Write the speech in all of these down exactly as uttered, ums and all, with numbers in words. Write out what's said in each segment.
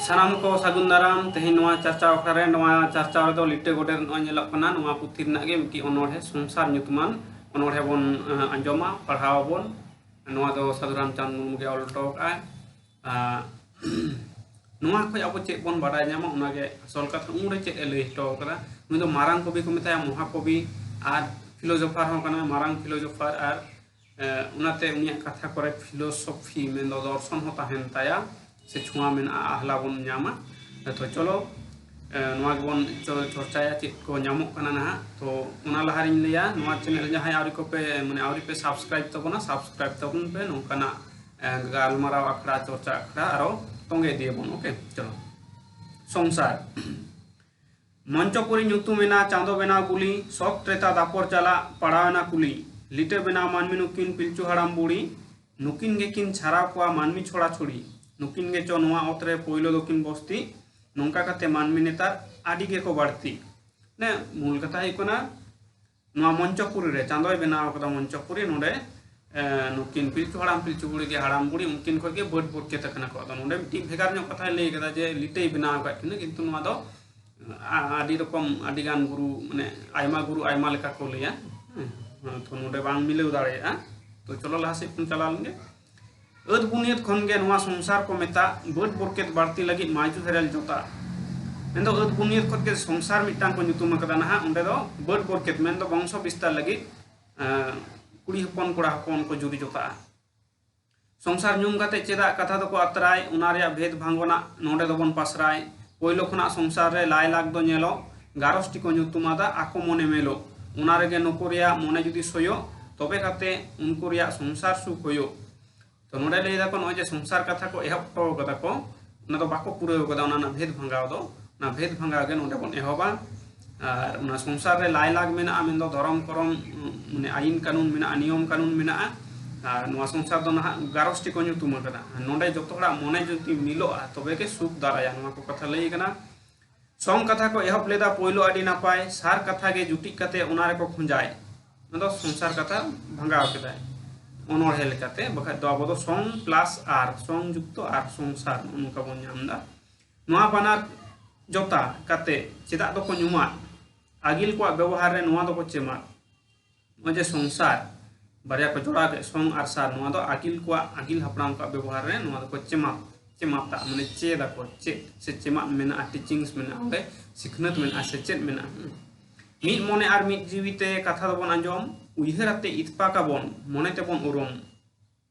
ᱥᱟᱱᱟᱢ ᱠᱚ ᱥᱟᱹᱜᱩᱱ ᱫᱟᱨᱟᱢ᱾ ᱛᱮᱦᱮᱧ ᱱᱚᱣᱟ ᱪᱟᱨᱪᱟᱣ ᱟᱠᱷᱲᱟ ᱨᱮ, ᱱᱚᱣᱟ ᱪᱟᱨᱪᱟᱣ ᱨᱮᱫᱚ ᱞᱤᱴᱟᱹ ᱜᱚᱰᱮᱛ ᱱᱚᱜᱼᱚᱭ ᱧᱮᱞᱚᱜ ᱠᱟᱱᱟ, ᱱᱚᱣᱟ ᱯᱩᱛᱷᱤ ᱨᱮᱱᱟᱜ ᱜᱮ ᱢᱤᱫᱴᱤᱡ ᱚᱱᱚᱬᱦᱮ, ᱥᱚᱝᱥᱟᱨ ᱧᱩᱛᱩᱢᱟᱱ ᱚᱱᱚᱬᱦᱮ ᱵᱚᱱ, ᱮ, ᱟᱸᱡᱚᱢᱟ, ᱯᱟᱲᱦᱟᱣ ᱟᱵᱚᱱ᱾ ᱱᱚᱣᱟ ᱫᱚ ᱥᱟᱹᱫᱷᱩ ᱨᱟᱢᱪᱟᱸᱫᱽ ᱢᱩᱨᱢᱩ ᱜᱮ ᱚᱞ ᱦᱚᱴᱚ ᱟᱠᱟᱫᱼᱟᱭ᱾ ᱟᱨ ᱱᱚᱣᱟ ᱠᱷᱚᱱ ᱟᱵᱚ ᱪᱮᱫ ᱵᱚᱱ ᱵᱟᱰᱟᱭ ᱧᱟᱢᱟ, ᱚᱱᱟᱜᱮ ᱟᱥᱚᱞ ᱠᱟᱛᱷᱟ᱾ ᱩᱱᱨᱮ ᱪᱮᱫ ᱮ ᱞᱟᱹᱭ ᱦᱚᱴᱚ ᱟᱠᱟᱫᱟ? ᱱᱩᱭ ᱫᱚ ᱢᱟᱨᱟᱝ ᱠᱚᱵᱤ ᱠᱚ ᱢᱮᱛᱟᱭᱟ, ᱢᱚᱦᱟᱠᱚᱵᱤ ᱟᱨ ᱯᱷᱤᱞᱳᱡᱚᱯᱷᱟᱨ ᱦᱚᱸ ᱠᱟᱱᱟᱭ, ᱢᱟᱨᱟᱝ ᱯᱷᱤᱞᱳᱡᱚᱯᱷᱟᱨ᱾ ᱟᱨ ᱮ, ᱚᱱᱟᱛᱮ ᱩᱱᱤᱭᱟᱜ ᱠᱟᱛᱷᱟ ᱠᱚᱨᱮ ᱯᱷᱤᱞᱳᱥᱚᱯᱷᱤ, ᱢᱮᱱᱫᱚ ᱫᱚᱨᱥᱚᱱ ᱦᱚᱸ ᱛᱟᱦᱮᱱ ᱛᱟᱭᱟ, ᱥᱮ ᱪᱷᱩᱣᱟ ᱢᱮᱱᱟᱜᱼᱟ, ᱟᱦᱞᱟ ᱵᱚᱱ ᱧᱟᱢᱟ᱾ ᱛᱚ ᱪᱚᱞᱚ, ᱮ, ᱱᱚᱣᱟ ᱜᱮᱵᱚᱱ ᱪᱚ-, ᱪᱚᱨᱪᱟᱭᱟ, ᱪᱮᱫ ᱠᱚ ᱧᱟᱢᱚᱜ ᱠᱟᱱᱟ ᱱᱟᱦᱟᱜ᱾ ᱛᱚ ᱚᱱᱟ ᱞᱟᱦᱟᱨᱤᱧ ᱞᱟᱹᱭᱟ, ᱱᱚᱣᱟ ᱪᱮᱱᱮᱞ ᱡᱟᱦᱟᱸᱭ ᱟᱹᱣᱨᱤ ᱠᱚᱯᱮ, ᱢᱟᱱᱮ ᱟᱹᱣᱨᱤ ᱯᱮ ᱥᱟᱵᱥᱠᱨᱟᱭᱤᱵ ᱛᱟᱵᱚᱱᱟ, ᱥᱟᱵᱥᱠᱨᱟᱭᱤᱵ ᱛᱟᱵᱚᱱ ᱯᱮ᱾ ᱱᱚᱝᱠᱟᱱᱟᱜ, ᱮ, ᱜᱟᱞᱢᱟᱨᱟᱣ ᱟᱠᱷᱲᱟ, ᱪᱚᱨᱪᱟ ᱟᱠᱷᱲᱟ ᱟᱨᱚ ᱛᱚᱸᱜᱮ ᱤᱫᱤᱭᱟᱵᱚᱱ᱾ ᱳᱠᱮ, ᱪᱚᱞᱚ᱾ ᱥᱚᱝᱥᱟᱨ᱾ ᱢᱚᱧᱪᱚᱯᱩᱨᱤ ᱧᱩᱛᱩᱢ ᱮᱱᱟ ᱪᱟᱸᱫᱚ ᱵᱮᱱᱟᱣ ᱜᱩᱞᱤ, ᱥᱚᱛ ᱛᱨᱮᱛᱟ ᱫᱟᱯᱚᱨ ᱪᱟᱞᱟᱜ ᱯᱟᱲᱟᱣ ᱮᱱᱟ ᱠᱩᱞᱤ᱾ ᱞᱤᱴᱟᱹ ᱵᱮᱱᱟᱣ ᱢᱟᱹᱱᱢᱤ ᱱᱩᱠᱤᱱ ᱯᱤᱞᱪᱩ ᱦᱟᱲᱟᱢ ᱵᱩᱲᱦᱤ, ᱱᱩᱠᱤᱱ ᱜᱮᱠᱤᱱ ᱪᱷᱟᱨᱟᱣ ᱠᱚᱣᱟ ᱢᱟᱹᱱᱢᱤ ᱪᱷᱚᱲᱟ ᱪᱷᱚᱲᱤ᱾ ᱱᱩᱠᱤᱱ ᱜᱮᱪᱚ ᱱᱚᱣᱟ ᱚᱛ ᱨᱮ ᱯᱳᱭᱞᱳ ᱫᱚᱠᱤᱱ ᱵᱚᱥᱛᱤ᱾ ᱱᱚᱝᱠᱟ ᱠᱟᱛᱮ ᱢᱟᱹᱱᱢᱤ ᱱᱮᱛᱟᱨ ᱟᱹᱰᱤ ᱜᱮᱠᱚ ᱵᱟᱹᱲᱛᱤ᱾ ᱢᱟᱱᱮ ᱢᱩᱞ ᱠᱟᱛᱷᱟ ᱦᱩᱭᱩᱜ ᱠᱟᱱᱟ, ᱱᱚᱣᱟ ᱢᱚᱧᱪᱚᱯᱩᱨᱤ ᱨᱮ, ᱪᱟᱸᱫᱚᱭ ᱵᱮᱱᱟᱣ ᱠᱟᱫᱟ ᱢᱚᱧᱪᱚᱯᱩᱨᱤ, ᱱᱚᱰᱮ, ᱮ, ᱱᱩᱠᱤᱱ ᱯᱤᱞᱪᱩ ᱦᱟᱲᱟᱢ ᱯᱤᱞᱪᱩ ᱵᱩᱲᱦᱤ ᱜᱮ, ᱦᱟᱲᱟᱢ ᱵᱩᱲᱦᱤ, ᱩᱱᱠᱤᱱ ᱠᱷᱚᱱ ᱜᱮ ᱵᱟᱹᱰ ᱵᱚᱨᱠᱮᱛ ᱟᱠᱟᱱᱟ ᱠᱚ᱾ ᱟᱫᱚ ᱱᱚᱰᱮ ᱢᱤᱫᱴᱤᱡ ᱵᱷᱮᱜᱟᱨ ᱧᱚᱜ ᱠᱟᱛᱷᱟᱭ ᱞᱟᱹᱭ ᱠᱟᱫᱟ ᱡᱮ ᱞᱤᱴᱟᱹᱭ ᱵᱮᱱᱟᱣ ᱟᱠᱟᱫ ᱠᱤᱱᱟ, ᱠᱤᱱᱛᱩ ᱱᱚᱣᱟ ᱫᱚ, ᱟ-, ᱟᱹᱰᱤ ᱨᱚᱠᱚᱢ, ᱟᱹᱰᱤ ᱜᱟᱱ ᱜᱩᱨᱩ, ᱢᱟᱱᱮ ᱟᱭᱢᱟ ᱜᱩᱨᱩ ᱟᱭᱢᱟ ᱞᱮᱠᱟ ᱠᱚ ᱞᱟᱹᱭᱟ᱾ ᱦᱮᱸ, ᱛᱚ ᱱᱚᱰᱮ ᱵᱟᱝ ᱢᱤᱞᱟᱹᱣ ᱫᱟᱲᱮᱭᱟᱜᱼᱟ᱾ ᱛᱚ ᱪᱚᱞᱚ ᱞᱟᱦᱟ ᱥᱮᱫ ᱵᱚᱱ ᱪᱟᱞᱟᱣ ᱞᱮᱱᱜᱮ᱾ ᱟᱹᱫ ᱵᱩᱱᱤᱭᱟᱹᱫ ᱠᱷᱚᱱ ᱜᱮ ᱱᱚᱣᱟ ᱥᱚᱝᱥᱟᱨ ᱠᱚ ᱢᱮᱛᱟᱜ, ᱵᱟᱹᱰ ᱵᱚᱨᱠᱮᱛ ᱵᱟᱹᱲᱛᱤ ᱞᱟᱹᱜᱤᱫ ᱢᱟᱹᱭᱡᱩ ᱦᱮᱨᱮᱞ ᱡᱚᱛᱟ᱾ ᱢᱮᱱᱫᱚ ᱟᱹᱫ ᱵᱩᱱᱤᱭᱟᱹᱫ ᱠᱷᱚᱱ ᱜᱮ ᱥᱚᱝᱥᱟᱨ ᱢᱤᱫᱴᱟᱝ ᱠᱚ ᱧᱩᱛᱩᱢ ᱟᱠᱟᱫᱟ ᱱᱟᱦᱟᱜ, ᱚᱸᱰᱮ ᱫᱚ ᱵᱟᱹᱰ ᱵᱚᱨᱠᱮᱛ, ᱢᱮᱱᱫᱚ ᱵᱚᱝᱥᱚ ᱵᱤᱥᱛᱟᱨ ᱞᱟᱹᱜᱤᱫ, ᱮᱸ, ᱠᱩᱲᱤ ᱦᱚᱯᱚᱱ ᱠᱚᱲᱟ ᱦᱚᱯᱚᱱ ᱠᱚ ᱡᱩᱨᱤ ᱡᱚᱛᱟᱜᱼᱟ᱾ ᱥᱚᱝᱥᱟᱨ ᱧᱩᱢ ᱠᱟᱛᱮ ᱪᱮᱫᱟᱜ ᱠᱟᱛᱷᱟ ᱫᱚᱠᱚ ᱟᱛᱨᱟᱭ, ᱚᱱᱟ ᱨᱮᱭᱟᱜ ᱵᱷᱮᱫ ᱵᱷᱟᱸᱜᱚᱱᱟᱜ ᱱᱚᱰᱮ ᱫᱚᱵᱚᱱ ᱯᱟᱥᱨᱟᱭ᱾ ᱯᱳᱭᱞᱳ ᱠᱷᱚᱱᱟᱜ ᱥᱚᱝᱥᱟᱨ ᱨᱮ ᱞᱟᱭ ᱞᱟᱜᱽ ᱫᱚ ᱧᱮᱞᱚᱜ, ᱜᱟᱨᱚᱥᱴᱤ ᱠᱚ ᱧᱩᱛᱩᱢ ᱟᱫᱟ, ᱟᱠᱚ ᱢᱚᱱᱮ ᱢᱮᱞᱚᱜ᱾ ᱚᱱᱟ ᱨᱮᱜᱮ ᱱᱩᱠᱩ ᱨᱮᱭᱟᱜ ᱢᱚᱱᱮ ᱡᱩᱫᱤ ᱥᱚᱭᱚᱜ, ᱛᱚᱵᱮ ᱠᱟᱛᱮ ᱩᱱᱠᱩ ᱨᱮᱭᱟᱜ ᱥᱚᱝᱥᱟᱨ ᱥᱩᱠ ᱦᱩᱭᱩᱜ᱾ ᱛᱚ ᱱᱚᱰᱮ ᱞᱟᱹᱭ ᱫᱟᱠᱚ, ᱱᱚᱜᱼᱚᱭ ᱡᱮ ᱥᱚᱝᱥᱟᱨ ᱠᱟᱛᱷᱟ ᱠᱚ ᱮᱦᱚᱵ ᱦᱚᱴᱚ ᱠᱟᱫᱟ ᱠᱚ, ᱚᱱᱟ ᱫᱚ ᱵᱟᱠᱚ ᱯᱩᱨᱟᱹᱣ ᱠᱟᱫᱟ, ᱚᱱᱟ ᱨᱮᱱᱟᱜ ᱵᱷᱮᱫ ᱵᱷᱟᱸᱜᱟᱣ ᱫᱚ, ᱚᱱᱟ ᱵᱷᱮᱫ ᱵᱷᱟᱸᱜᱟᱣ ᱜᱮ ᱱᱚᱰᱮ ᱵᱚᱱ ᱮᱦᱚᱵᱟ᱾ ᱟᱨ ᱚᱱᱟ ᱥᱚᱝᱥᱟᱨ ᱨᱮ ᱞᱟᱭ ᱞᱟᱜᱽ ᱢᱮᱱᱟᱜᱼᱟ, ᱢᱮᱱᱫᱚ ᱫᱷᱚᱨᱚᱢ ᱠᱚᱨᱚᱢ, ᱢᱟᱱᱮ ᱟᱭᱤᱱ ᱠᱟᱹᱱᱩᱱ ᱢᱮᱱᱟᱜᱼᱟ, ᱱᱤᱭᱚᱢ ᱠᱟᱹᱱᱩᱱ ᱢᱮᱱᱟᱜᱼᱟ᱾ ᱟᱨ ᱱᱚᱣᱟ ᱥᱚᱝᱥᱟᱨ ᱫᱚ ᱱᱟᱦᱟᱜ ᱜᱟᱨᱚᱥᱴᱤ ᱠᱚ ᱧᱩᱛᱩᱢ ᱟᱠᱟᱫᱟ᱾ ᱱᱚᱰᱮ ᱡᱚᱛᱚ ᱦᱚᱲᱟᱜ ᱢᱚᱱᱮ ᱡᱩᱫᱤ ᱢᱤᱞᱚᱜᱼᱟ, ᱛᱚᱵᱮ ᱜᱮ ᱥᱩᱠ ᱫᱟᱨᱟᱭᱟ, ᱱᱚᱣᱟ ᱠᱚ ᱠᱟᱛᱷᱟ ᱞᱟᱹᱭ ᱠᱟᱱᱟ᱾ ᱥᱚᱝ ᱠᱟᱛᱷᱟ ᱠᱚ ᱮᱦᱚᱵ ᱞᱮᱫᱟ ᱯᱳᱭᱞᱳ ᱟᱹᱰᱤ ᱱᱟᱯᱟᱭ, ᱥᱟᱨ ᱠᱟᱛᱷᱟ ᱜᱮ ᱡᱩᱴᱤᱡ ᱠᱟᱛᱮ ᱚᱱᱟ ᱨᱮᱠᱚ ᱠᱷᱚᱸᱡᱟᱭ᱾ ᱚᱱᱟ ᱫᱚ ᱥᱚᱝᱥᱟᱨ ᱠᱟᱛᱷᱟ ᱵᱷᱟᱸᱜᱟᱣ ᱠᱮᱫᱟᱭ ᱚᱱᱚᱬᱦᱮ ᱞᱮᱠᱟᱛᱮ, ᱵᱟᱠᱷᱟᱡ ᱫᱚ ᱟᱵᱚ ᱫᱚ ᱥᱚᱝ ᱯᱞᱟᱥ ᱟᱨ, ᱥᱚᱝ ᱡᱩᱠᱛᱚ ᱟᱨ ᱥᱚᱝᱥᱟᱨ, ᱱᱚᱜᱼᱚ ᱱᱚᱝᱠᱟ ᱵᱚᱱ ᱧᱟᱢ ᱮᱫᱟ᱾ ᱱᱚᱣᱟ ᱵᱟᱱᱟᱨ ᱡᱚᱛᱟ ᱠᱟᱛᱮ ᱪᱮᱫᱟᱜ ᱫᱚᱠᱚ ᱧᱩᱢᱟᱫ? ᱟᱹᱜᱤᱞ ᱠᱚᱣᱟᱜ ᱵᱮᱵᱚᱦᱟᱨ ᱨᱮ ᱱᱚᱣᱟ ᱫᱚᱠᱚ ᱪᱮᱢᱟᱫ᱾ ᱱᱚᱜᱼᱚᱭ ᱡᱮ ᱥᱚᱝᱥᱟᱨ, ᱵᱟᱨᱭᱟ ᱠᱚ ᱡᱚᱲᱟᱣ ᱠᱮᱫ, ᱥᱚᱝ ᱟᱨ ᱥᱟᱨ, ᱱᱚᱣᱟ ᱫᱚ ᱟᱹᱜᱤᱞ ᱠᱚᱣᱟᱜ, ᱟᱹᱜᱤᱞ ᱦᱟᱯᱲᱟᱢ ᱠᱚᱣᱟᱜ ᱵᱮᱵᱚᱦᱟᱨ ᱨᱮ ᱱᱚᱣᱟ ᱫᱚᱠᱚ ᱪᱮᱢᱟᱫ, ᱪᱮᱢᱟᱫ ᱫᱟ, ᱢᱟᱱᱮ ᱪᱮᱫ ᱟᱠᱚ, ᱪᱮᱫ ᱥᱮ ᱪᱮᱢᱟᱫ ᱢᱮᱱᱟᱜᱼᱟ, ᱴᱤᱪᱤᱝᱥ ᱢᱮᱱᱟᱜᱼᱟ, ᱚᱸᱰᱮ ᱥᱤᱠᱷᱱᱟᱹᱛ ᱢᱮᱱᱟᱜᱼᱟ, ᱥᱮᱪᱮᱫ ᱢᱮᱱᱟᱜᱼᱟ᱾ ᱦᱩᱸ᱾ ᱢᱤᱫ ᱢᱚᱱᱮ ᱟᱨ ᱢᱤᱫ ᱡᱤᱣᱤ ᱛᱮ ᱠᱟᱛᱷᱟ ᱫᱚᱵᱚᱱ ᱟᱸᱡᱚᱢ, ᱩᱭᱦᱟᱹᱨ ᱟᱛᱮ ᱤᱛᱯᱟᱠ ᱟᱵᱚᱱ, ᱢᱚᱱᱮ ᱛᱮᱵᱚᱱ ᱩᱨᱩᱢ᱾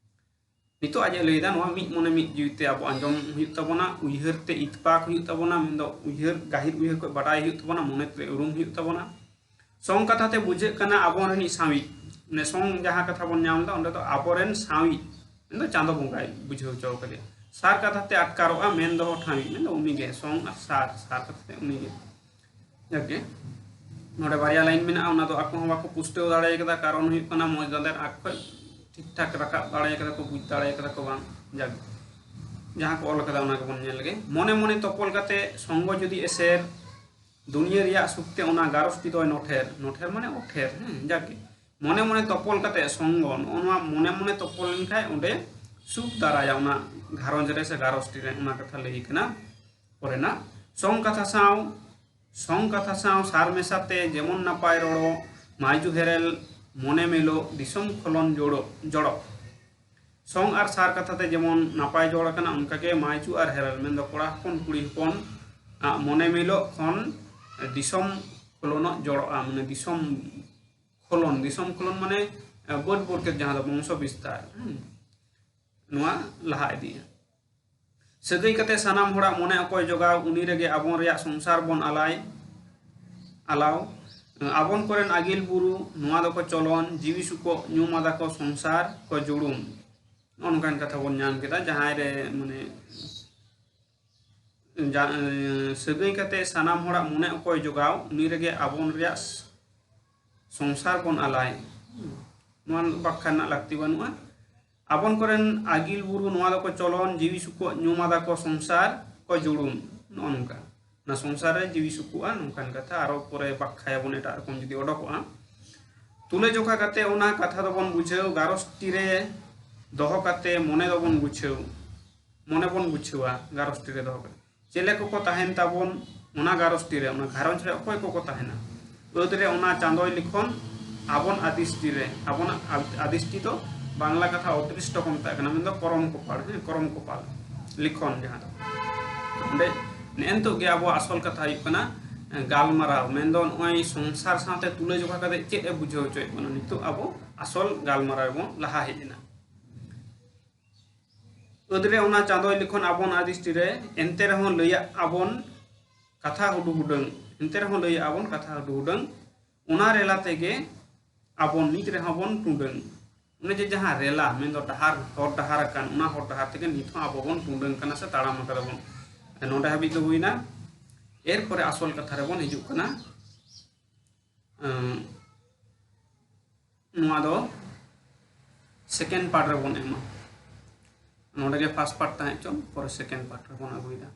ᱱᱤᱛᱚᱜ ᱟᱡ ᱮ ᱞᱟᱹᱭᱫᱟ, ᱱᱚᱣᱟ ᱢᱤᱫ ᱢᱚᱱᱮ ᱢᱤᱫ ᱡᱤᱣᱤ ᱛᱮ ᱟᱵᱚ ᱟᱸᱡᱚᱢ ᱦᱩᱭᱩᱜ ᱛᱟᱵᱚᱱᱟ, ᱩᱭᱦᱟᱹᱨ ᱛᱮ ᱤᱛᱯᱟᱠ ᱦᱩᱭᱩᱜ ᱛᱟᱵᱚᱱᱟ, ᱢᱮᱱᱫᱚ ᱩᱭᱦᱟᱹᱨ, ᱜᱟᱹᱦᱤᱨ ᱩᱭᱦᱟᱹᱨ ᱠᱚ ᱵᱟᱰᱟᱭ ᱦᱩᱭᱩᱜ ᱛᱟᱵᱚᱱᱟ, ᱢᱚᱱᱮ ᱛᱮ ᱩᱨᱩᱢ ᱦᱩᱭᱩᱜ ᱛᱟᱵᱚᱱᱟ᱾ ᱥᱚᱝ ᱠᱟᱛᱷᱟ ᱛᱮ ᱵᱩᱡᱷᱟᱹᱜ ᱠᱟᱱᱟ ᱟᱵᱚ ᱨᱤᱱᱤᱡ ᱥᱟᱶᱤᱡ, ᱢᱟᱱᱮ ᱥᱚᱝ ᱡᱟᱦᱟᱸ ᱠᱟᱛᱷᱟ ᱵᱚᱱ ᱧᱟᱢ ᱮᱫᱟ, ᱚᱸᱰᱮ ᱫᱚ ᱟᱵᱚᱨᱮᱱ ᱥᱟᱶᱤᱡ, ᱢᱮᱱᱫᱚ ᱪᱟᱸᱫᱚ ᱵᱚᱸᱜᱟᱭ ᱵᱩᱡᱷᱟᱹᱣ ᱦᱚᱪᱚ ᱠᱟᱫᱮᱭᱟ᱾ ᱥᱟᱨ ᱠᱟᱛᱷᱟ ᱛᱮ ᱟᱴᱠᱟᱨᱚᱜᱼᱟ, ᱢᱮᱱ ᱫᱚᱦᱚ ᱴᱷᱟᱶᱤᱡ, ᱢᱮᱱᱫᱚ ᱩᱱᱤᱜᱮ, ᱥᱚᱝ ᱟᱨ ᱥᱟᱨ, ᱥᱟᱨ ᱠᱟᱛᱷᱟ ᱛᱮ ᱩᱱᱤᱜᱮ᱾ ᱡᱟᱠᱜᱮ, ᱱᱚᱰᱮ ᱵᱟᱨᱭᱟ ᱞᱟᱭᱤᱱ ᱢᱮᱱᱟᱜᱼᱟ, ᱚᱱᱟ ᱫᱚ ᱟᱠᱚ ᱦᱚᱸ ᱵᱟᱠᱚ ᱯᱩᱥᱴᱟᱹᱣ ᱫᱟᱲᱮ ᱠᱟᱫᱟ, ᱠᱟᱨᱚᱱ ᱦᱩᱭᱩᱜ ᱠᱟᱱᱟ ᱢᱚᱡᱽ ᱫᱟᱸᱫᱮᱨ ᱟᱸᱠ ᱠᱷᱚᱡ ᱴᱷᱤᱠ ᱴᱷᱟᱠ ᱨᱟᱠᱟᱵ ᱫᱟᱲᱮ ᱠᱟᱫᱟ ᱠᱚ, ᱵᱩᱡᱽ ᱫᱟᱲᱮ ᱠᱟᱫᱟ ᱠᱚ ᱵᱟᱝ᱾ ᱡᱟᱠ, ᱡᱟᱦᱟᱸ ᱠᱚ ᱚᱞ ᱠᱟᱫᱟ ᱚᱱᱟ ᱜᱮᱵᱚᱱ ᱧᱮᱞ ᱞᱮᱜᱮ᱾ ᱢᱚᱱᱮ ᱢᱚᱱᱮ ᱛᱚᱯᱚᱞ ᱠᱟᱛᱮ ᱥᱚᱝᱜᱚ ᱡᱩᱫᱤ ᱮᱥᱮᱨ, ᱫᱩᱱᱤᱭᱟᱹ ᱨᱮᱭᱟᱜ ᱥᱩᱠ ᱛᱮ ᱚᱱᱟ ᱜᱟᱨᱚᱥᱴᱤ ᱫᱚᱭ ᱱᱚᱴᱷᱮᱨ, ᱱᱚᱴᱷᱮᱨ ᱢᱟᱱᱮ ᱚᱴᱷᱮᱨ, ᱦᱮᱸ, ᱡᱟᱠᱜᱮ᱾ ᱢᱚᱱᱮ ᱢᱚᱱᱮ ᱛᱚᱯᱚᱞ ᱠᱟᱛᱮ ᱥᱚᱝᱜᱚ, ᱱᱚᱜᱼᱚ ᱱᱚᱣᱟ ᱢᱚᱱᱮ ᱢᱚᱱᱮ ᱛᱚᱯᱚᱞ ᱞᱮᱱᱠᱷᱟᱡ ᱚᱸᱰᱮ ᱥᱩᱠ ᱫᱟᱨᱟᱭᱟ ᱚᱱᱟ ᱜᱷᱟᱨᱚᱸᱡᱽ ᱨᱮ ᱥᱮ ᱜᱷᱟᱨᱚᱸᱡᱽ ᱨᱮ, ᱚᱱᱟ ᱠᱟᱛᱷᱟ ᱞᱟᱹᱭ ᱠᱟᱱᱟ ᱯᱚᱨᱮᱱᱟᱜ᱾ ᱥᱚᱝ ᱠᱟᱛᱷᱟ ᱥᱟᱶ, ᱥᱚᱝ ᱠᱟᱛᱷᱟ ᱥᱟᱶ ᱥᱟᱨ ᱢᱮᱥᱟ ᱛᱮ ᱡᱮᱢᱚᱱ ᱱᱟᱯᱟᱭ ᱨᱚᱲᱚ, ᱢᱟᱭᱡᱩ ᱦᱮᱨᱮᱞ, ᱢᱚᱱᱮ ᱢᱮᱞᱚ, ᱫᱤᱥᱚᱢ ᱠᱷᱚᱞᱚᱱ ᱡᱚᱲᱚ, ᱡᱚᱲᱚ᱾ ᱥᱚᱝ ᱟᱨ ᱥᱟᱨ ᱠᱟᱛᱷᱟ ᱛᱮ ᱡᱮᱢᱚᱱ ᱱᱟᱯᱟᱭ ᱡᱚᱲ ᱟᱠᱟᱱᱟ, ᱚᱱᱠᱟᱜᱮ ᱢᱟᱭᱡᱩ ᱟᱨ ᱦᱮᱨᱮᱞ, ᱢᱮᱱᱫᱚ ᱠᱚᱲᱟ ᱦᱚᱯᱚᱱ ᱠᱩᱲᱤ ᱦᱚᱯᱚᱱ ᱟᱜ ᱢᱚᱱᱮ ᱢᱤᱞᱚᱜ ᱠᱷᱚᱱ ᱫᱤᱥᱚᱢ ᱠᱷᱚᱞᱚᱱᱚᱜ ᱡᱚᱲᱚᱜᱼᱟ, ᱢᱟᱱᱮ ᱫᱤᱥᱚᱢ ᱠᱷᱚᱞᱚᱱ, ᱫᱤᱥᱚᱢ ᱠᱷᱚᱞᱚᱱ ᱢᱟᱱᱮ, ᱮ, ᱵᱟᱹᱰ ᱵᱚᱨᱠᱮᱛ, ᱡᱟᱦᱟᱸ ᱫᱚ ᱵᱚᱝᱥᱚ ᱵᱤᱥᱛᱟᱨ, ᱦᱩᱸ, ᱱᱚᱣᱟ ᱞᱟᱦᱟ ᱤᱫᱤᱜᱼᱟ᱾ ᱥᱟᱹᱜᱟᱹᱭ ᱠᱟᱛᱮ ᱥᱟᱱᱟᱢ ᱦᱚᱲᱟᱜ ᱢᱚᱱᱮ ᱚᱠᱚᱭ ᱡᱚᱜᱟᱣ, ᱩᱱᱤ ᱨᱮᱜᱮ ᱟᱵᱚᱱ ᱨᱮᱭᱟᱜ ᱥᱚᱝᱥᱟᱨ ᱵᱚᱱ ᱟᱞᱟᱭ, ᱟᱞᱟᱣ᱾ ᱟᱵᱚᱱ ᱠᱚᱨᱮᱱ ᱟᱹᱜᱤᱞ ᱵᱩᱨᱩ ᱱᱚᱣᱟ ᱫᱚᱠᱚ ᱪᱚᱞᱚᱱ, ᱡᱤᱣᱤ ᱥᱩᱠᱚᱜ ᱧᱩᱢ ᱟᱫᱟ ᱠᱚ ᱥᱚᱝᱥᱟᱨ ᱠᱚ ᱡᱩᱲᱩᱢ᱾ ᱱᱚᱜᱼᱚ ᱱᱚᱝᱠᱟᱱ ᱠᱟᱛᱷᱟ ᱵᱚᱱ ᱧᱟᱢ ᱠᱮᱫᱟ, ᱡᱟᱦᱟᱸᱭ ᱨᱮ ᱢᱟᱱᱮ ᱡᱟ-, ᱮᱸ, ᱥᱟᱹᱜᱟᱹᱭ ᱠᱟᱛᱮ ᱥᱟᱱᱟᱢ ᱦᱚᱲᱟᱜ ᱢᱚᱱᱮ ᱚᱠᱚᱭ ᱡᱚᱜᱟᱣ, ᱩᱱᱤ ᱨᱮᱜᱮ ᱟᱵᱚᱱ ᱨᱮᱭᱟᱜ ᱥᱚᱝᱥᱟᱨ ᱵᱚᱱ ᱟᱞᱟᱭ᱾ ᱱᱚᱣᱟ ᱵᱟᱠᱷᱟ ᱨᱮᱱᱟᱜ ᱞᱟᱹᱠᱛᱤ ᱵᱟᱹᱱᱩᱜᱼᱟ᱾ ᱟᱵᱚᱱ ᱠᱚᱨᱮᱱ ᱟᱹᱜᱤᱞ ᱵᱩᱨᱩ ᱱᱚᱣᱟ ᱫᱚᱠᱚ ᱪᱚᱞᱚᱱ, ᱡᱤᱣᱤ ᱥᱩᱠᱚᱜ ᱧᱩᱢ ᱟᱫᱟ ᱠᱚ ᱥᱚᱝᱥᱟᱨ ᱠᱚ ᱡᱩᱲᱩᱢ᱾ ᱱᱚᱜᱼᱚ ᱱᱚᱝᱠᱟ᱾ ᱚᱱᱟ ᱥᱚᱝᱥᱟᱨ ᱨᱮ ᱡᱤᱣᱤ ᱥᱩᱠᱩᱜᱼᱟ, ᱱᱚᱝᱠᱟᱱ ᱠᱟᱛᱷᱟ᱾ ᱟᱨᱚ ᱯᱚᱨᱮ ᱵᱟᱠᱷᱟᱭᱟᱵᱚᱱ ᱮᱴᱟᱜ ᱨᱚᱠᱚᱢ ᱡᱩᱫᱤ ᱚᱰᱚᱠᱚᱜᱼᱟ᱾ ᱛᱩᱞᱟᱹᱡᱚᱠᱷᱟ ᱠᱟᱛᱮ ᱚᱱᱟ ᱠᱟᱛᱷᱟ ᱫᱚᱵᱚᱱ ᱵᱩᱡᱷᱟᱹᱣ, ᱜᱟᱨᱚᱥᱴᱤ ᱨᱮ ᱫᱚᱦᱚ ᱠᱟᱛᱮ ᱢᱚᱱᱮ ᱫᱚᱵᱚᱱ ᱵᱩᱡᱷᱟᱹᱣ, ᱢᱚᱱᱮ ᱵᱚᱱ ᱵᱩᱡᱷᱟᱹᱣᱟ ᱜᱟᱨᱚᱥᱴᱤ ᱨᱮ ᱫᱚᱦᱚ ᱠᱟᱛᱮ᱾ ᱪᱮᱞᱮ ᱠᱚᱠᱚ ᱛᱟᱦᱮᱱ ᱛᱟᱵᱚᱱ ᱚᱱᱟ ᱜᱷᱟᱨᱚᱸᱡᱽᱴᱤ ᱨᱮ, ᱚᱱᱟ ᱜᱷᱟᱨᱚᱸᱡᱽ ᱨᱮ ᱚᱠᱚᱭ ᱠᱚᱠᱚ ᱛᱟᱦᱮᱱᱟ? ᱟᱹᱫ ᱨᱮ ᱚᱱᱟ ᱪᱟᱸᱫᱚᱭ ᱞᱤᱠᱷᱚᱱ ᱟᱵᱚᱱ ᱟᱫᱤᱥᱴᱤ ᱨᱮ, ᱟᱵᱚᱱᱟᱜ ᱟᱫ-, ᱟᱫᱤᱥᱴᱤ ᱫᱚ ᱵᱟᱝᱞᱟ ᱠᱟᱛᱷᱟ ᱚᱫᱨᱤᱥᱴᱚ ᱠᱚ ᱢᱮᱛᱟᱜ ᱠᱟᱱᱟ, ᱢᱮᱱᱫᱚ ᱠᱚᱨᱚᱢ ᱠᱚᱯᱟᱞ, ᱦᱮᱸ, ᱠᱚᱨᱚᱢ ᱠᱚᱯᱟᱞ ᱞᱤᱠᱷᱚᱱ ᱡᱟᱦᱟᱸ ᱫᱚ᱾ ᱚᱸᱰᱮ ᱱᱮᱜᱼᱮ ᱱᱤᱛᱚᱜ ᱜᱮ ᱟᱵᱚᱣᱟᱜ ᱟᱥᱚᱞ ᱠᱟᱛᱷᱟ ᱦᱩᱭᱩᱜ ᱠᱟᱱᱟ, ᱮᱸ, ᱜᱟᱞᱢᱟᱨᱟᱣ, ᱢᱮᱱᱫᱚ ᱱᱚᱜᱼᱚᱭ ᱥᱚᱝᱥᱟᱨ ᱥᱟᱶᱛᱮ ᱛᱩᱞᱟᱹᱡᱚᱠᱷᱟ ᱠᱟᱛᱮ ᱪᱮᱫ ᱮ ᱵᱩᱡᱷᱟᱹᱣ ᱦᱚᱪᱚᱭᱮᱫ ᱵᱚᱱᱟ᱾ ᱱᱤᱛᱚᱜ ᱟᱵᱚ ᱟᱥᱚᱞ ᱜᱟᱞᱢᱟᱨᱟᱣ ᱵᱚᱱ ᱞᱟᱦᱟ ᱦᱮᱡ ᱮᱱᱟ᱾ ᱟᱹᱫ ᱨᱮ ᱚᱱᱟ ᱪᱟᱸᱫᱚᱭ ᱞᱤᱠᱷᱚᱱ ᱟᱵᱚᱱ ᱟᱫᱤᱥᱴᱤ ᱨᱮ, ᱮᱱᱛᱮ ᱨᱮᱦᱚᱸ ᱞᱟᱹᱭᱟᱜ ᱟᱵᱚᱱ ᱠᱟᱛᱷᱟ ᱦᱩᱰᱩ ᱦᱩᱰᱟᱹᱝ, ᱮᱱᱛᱮ ᱨᱮᱦᱚᱸ ᱞᱟᱹᱭᱟᱜ ᱟᱵᱚᱱ ᱠᱟᱛᱷᱟ ᱦᱩᱰᱩ ᱦᱩᱰᱟᱹᱝ, ᱚᱱᱟ ᱨᱮᱞᱟ ᱛᱮᱜᱮ ᱟᱵᱚᱱ ᱱᱤᱛ ᱨᱮᱦᱚᱸ ᱵᱚᱱ ᱴᱩᱰᱟᱹᱝ᱾ ᱚᱱᱮ ᱡᱮ ᱡᱟᱦᱟᱸ ᱨᱮᱞᱟ, ᱢᱮᱱᱫᱚ ᱰᱟᱦᱟᱨ, ᱦᱚᱨ ᱰᱟᱦᱟᱨ ᱟᱠᱟᱱ, ᱚᱱᱟ ᱦᱚᱨ ᱰᱟᱦᱟᱨ ᱛᱮᱜᱮ ᱱᱤᱛ ᱦᱚᱸ ᱟᱵᱚ ᱵᱚᱱ ᱴᱩᱰᱟᱹᱝ ᱠᱟᱱᱟ ᱥᱮ ᱛᱟᱲᱟᱢ ᱟᱠᱟᱫᱟ ᱵᱚᱱ᱾ ᱱᱚᱰᱮ ᱦᱟᱹᱵᱤᱡ ᱫᱚ ᱦᱩᱭᱱᱟ᱾ ᱮᱨᱯᱚᱨᱮ ᱟᱥᱚᱞ ᱠᱟᱛᱷᱟ ᱨᱮᱵᱚᱱ ᱦᱤᱡᱩᱜ ᱠᱟᱱᱟ᱾ ᱮᱸ, ᱱᱚᱣᱟ ᱫᱚ second part ᱨᱮᱵᱚᱱ ᱮᱢᱟ᱾ ᱱᱚᱰᱮ ᱜᱮ first part ᱛᱟᱦᱮᱸ ᱦᱚᱪᱚᱱ, ᱯᱚᱨᱮ second part ᱨᱮᱵᱚᱱ ᱟᱹᱜᱩᱭᱮᱫᱟ᱾